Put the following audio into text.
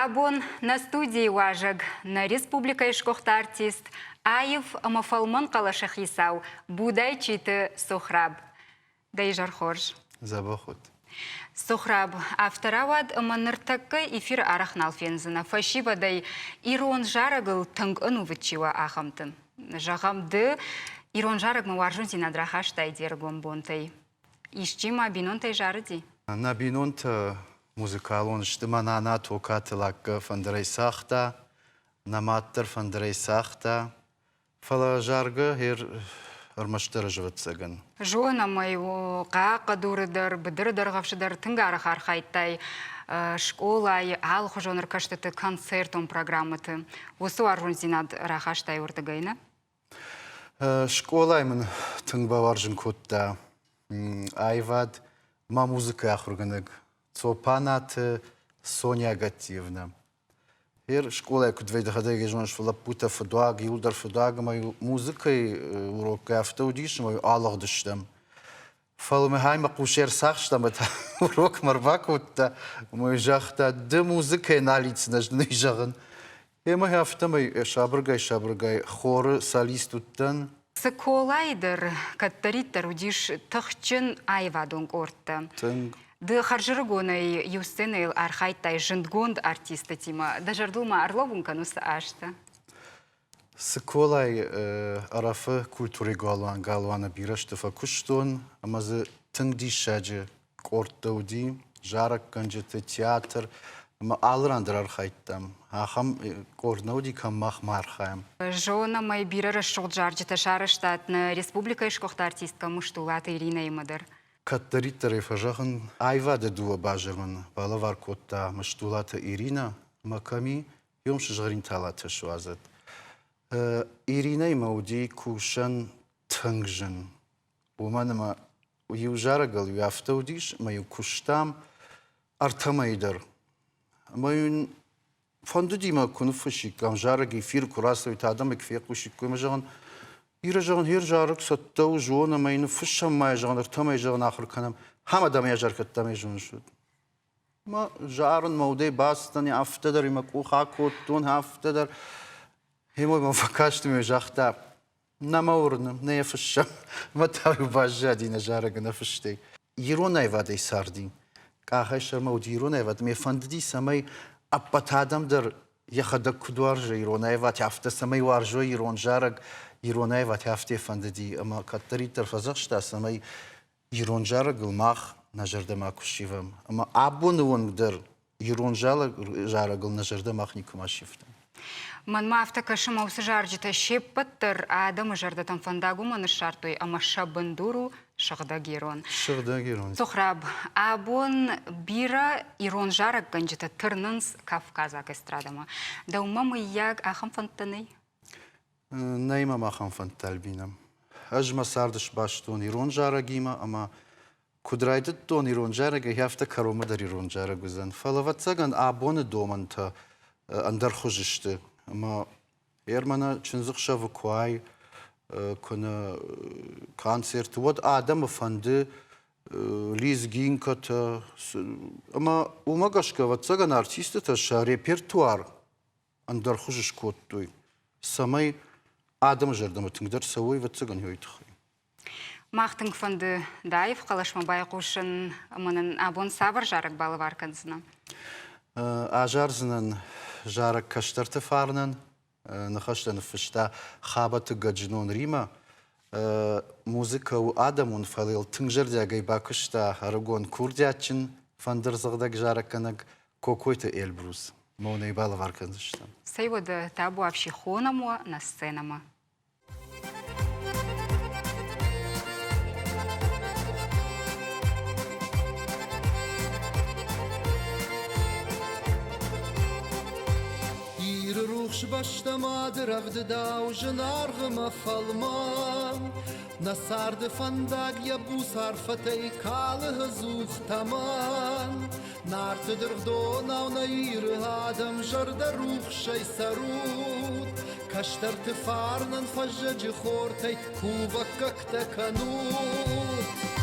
Абон нӕ студийы уазӕг, нӕ республикӕйы сгуыхт артист, аив ӕмӕ фӕлмӕн хъӕлӕсы хицау Будайчиты Сухраб. Дӕ изӕр хорз. Дзӕбӕх ут. Сухраб, афтӕ рауад, ӕмӕ ныртӕккӕ эфиры арӕх нал фендзынӕ фӕсивӕдӕй ирон зарӕгыл тынг ӕнувыд чи уа, ахӕмты. Зӕгъӕм, ды ирон зарӕгмӕ уарзондзинад рахастай де ргом бонтӕй. Исчи ма бинонтӕй зарыди? Нӕ бинонтӕ музыкалон сты. Мӕ нана Токаты Лакка фӕндырӕй цагъта, нӕ мад дӕр фӕндырӕй цагъта. Фӕлӕ заргӕ ӕрмӕстдӕр ӕз, ӕвӕццӕгӕн. Зонӕм ӕй, Хъахъхъӕдуры дӕр, быдыры дӕргъӕвсы дӕр тынг арӕх архайдтай скъолайы алыхуызон ӕркӕстыты, концертон программӕты. Уыцы уарзондзинад рахастай уырдыгӕй, нӕ? Скъолайы мын тынг бауарзын кодта аивад мӕ музыкӕйы ахуыргӕнӕг Цопанаты Соня Гаттиевна. Гъер скъолайы куыд вӕййы, дӕхӕдӕг ӕй зоныс, лӕппутӕ фыдуаг, иуылдӕр фыдуаг ӕмӕ музыкӕйы уроккӕ афтӕ уыдис, ӕмӕ алыгъдыстӕм. Фӕлӕ мӕ хай мӕ хъус ӕрцахста ӕмӕ та урокмӕ ӕрбакодта ӕмӕ загъта, ды музыкӕйы нал ицын, ӕз дын ӕй зӕгъын. Ӕмӕ афтӕмӕй сабыргай-сабыргай хоры солист уыдтӕн. Цыколайы дӕр кӕддӕриддӕр уыдис тыхджын аивадон къордтӕ. Тынг. Ды хӕрзӕрыгонӕй иу сценӕйыл архайдтай зындгонд артисттимӕ. Дӕ зӕрдыл ма ӕрлӕууын кӕн уыцы азтӕ. Цыколайы Ӕрӕфы культурӕйы галуан галуаны бирӕ сты фӕкуыстон ӕмӕ дзы тынг диссаджы къордтӕ уыди, зарӕггӕнджыты, театр ӕмӕ алы ран дӕр архайдтам. Ахӕм къорд нӕ уыди, кӕм мах ма архайӕм. Зонӕм ӕй, бирӕ рӕсугъд зарджытӕ сарӕзтат нӕ республикӕйы сгуыхт артисткӕ Мустулаты Иринӕимӕ дӕр. Кӕддӕриддӕр ӕй фӕзӕгъын, аивады дыууӕ базыр мын балӕвар кодта Мыстулаты Иринӕ ӕмӕ кӕми Йом сызгъӕрин талатӕ суадзӕд. Иринӕимӕ уыди кусӕн тынг зын, уымӕн ӕмӕ иу зарӕгыл-иу афтӕ уыдис, ӕмӕ-иу куыстам ӕртӕ мӕйы дӕр. Ӕмӕ-иу фӕндыди мӕ куы ныффыссиккам зарӕг эфир куы рацӕуид, адӕм ӕй куы фехъусиккой, ӕмӕ зӕгъын, Ира, зӕгъын, хер зарӕг цӕттӕ у, зон, ӕмӕ йын ныффыссӕм ма йӕ, зӕгъын, ӕртӕ мӕйы, зӕгъын, ахуыр кӕнӕм. Хӕм адӕмӕй азаркӕдтам ӕй зоныс. Мӕ зарын мӕ удӕй бацыдтӕн, афтӕ дӕр мӕ къух акодтон, афтӕ дӕр. Гъемӕ мӕм фӕкаст ӕмӕ загъта, нӕ мӕ уырны, нӕ йӕ фыссӕм. Мӕ та-иу баззади нӕ зарӕг ӕнӕ фыстӕй. Ирон аивадӕй царди. Къахӕй сӕрмӕ уыди ирон аивад. Мӕ фӕндыди, цӕмӕй ӕппӕт адӕм дӕр йӕхӕдӕг куыд уарзы ирон аивад, афтӕ цӕмӕй уарзой ирон зарӕг, ирон аивад афтӕ фӕндыди. Ӕмӕ кӕддӕриддӕр фӕдзӕхста, цӕмӕй ирон зарӕгыл мах нӕ зӕрдӕмӕ куы ссивӕм. Ӕмӕ абоны онг дӕр ирон зарӕгыл нӕ зӕрдӕ мах никуыма ссивтам. Мӕнмӕ афтӕ кӕсы, мӕ уыцы зарджытӕ се ппӕт дӕр адӕмы зӕрдӕтӕм фӕндаг уымӕн ссардтой ӕмӕ сӕ бындур у сыгъдӕг ирон. Сыгъдӕг ирон. Сухраб, абон бирӕ ирон зарӕггӕнджытӕ тырнынц кавказаг эстрадӕмӕ. Дӕумӕ мыййаг ахӕм фӕндтӕ нӕй? Нӕй мӕм ахӕм фӕндтӕ, Альбинӕ. Ӕз мӕ цард сбастон ирон зарӕгимӕ ӕмӕ куыд райдыдтон ирон зарӕгӕй, афтӕ кӕронмӕ дӕр ирон зарӕг уыдзӕн. Фӕлӕ, ӕвӕццӕгӕн, абоны домӕнтӕ ӕндӕр хуызы сты. Ӕмӕ мӕнӕ чындзыхсӕвы куы уай, куы нӕ концерты, уӕд адӕмы фӕнды лезгинкӕтӕ. Ӕмӕ уымӕ гӕсгӕ, ӕвӕццӕгӕн, артистытӕ сӕ репертуар ӕндӕр хуызы скодтой, цӕмӕй адӕмы зӕрдӕмӕ тынгдӕр цӕуой, ӕвӕццӕгӕн, уый тыххӕй. Мах тынг фӕнды дӕ аив хъӕлӕсмӕ байхъусын ӕмӕ нын абон цавӕр зарӕг балӕвар кӕндзынӕ? Азардзынӕн зарӕг кӕстӕрты фарнӕн. Ныхӕстӕ ныффыста Хабӕты Гӕджынон Римӕ. Музыкӕ у адӕмон, фӕлӕ йыл тынг зӕрдиагӕй бакуыста ӕрыгон курдиатджын фӕндырдзӕгъдӕг зарӕггӕнӕг Кокойты Эльбрус. Мӕнӕй балӕвар кӕндзыстӕм. Цӕй уӕдӕ табуафси хонӕм уӕ нӕ сценӕмӕ. Иры рухс бӕстӕ мады рӕвдыдау зынаргъ ӕмӕ фӕлмӕн. Нӕ царды фӕндаг йӕ буц арфӕтӕй калы ӕдзух тӕмӕн. Нарты дыргъдонау нӕ Иры адӕм зӕрдӕрухсӕй цӕрут. Кӕстӕрты фарнӕн фӕззӕджы хортӕй кувӕггӕгтӕ кӕнут.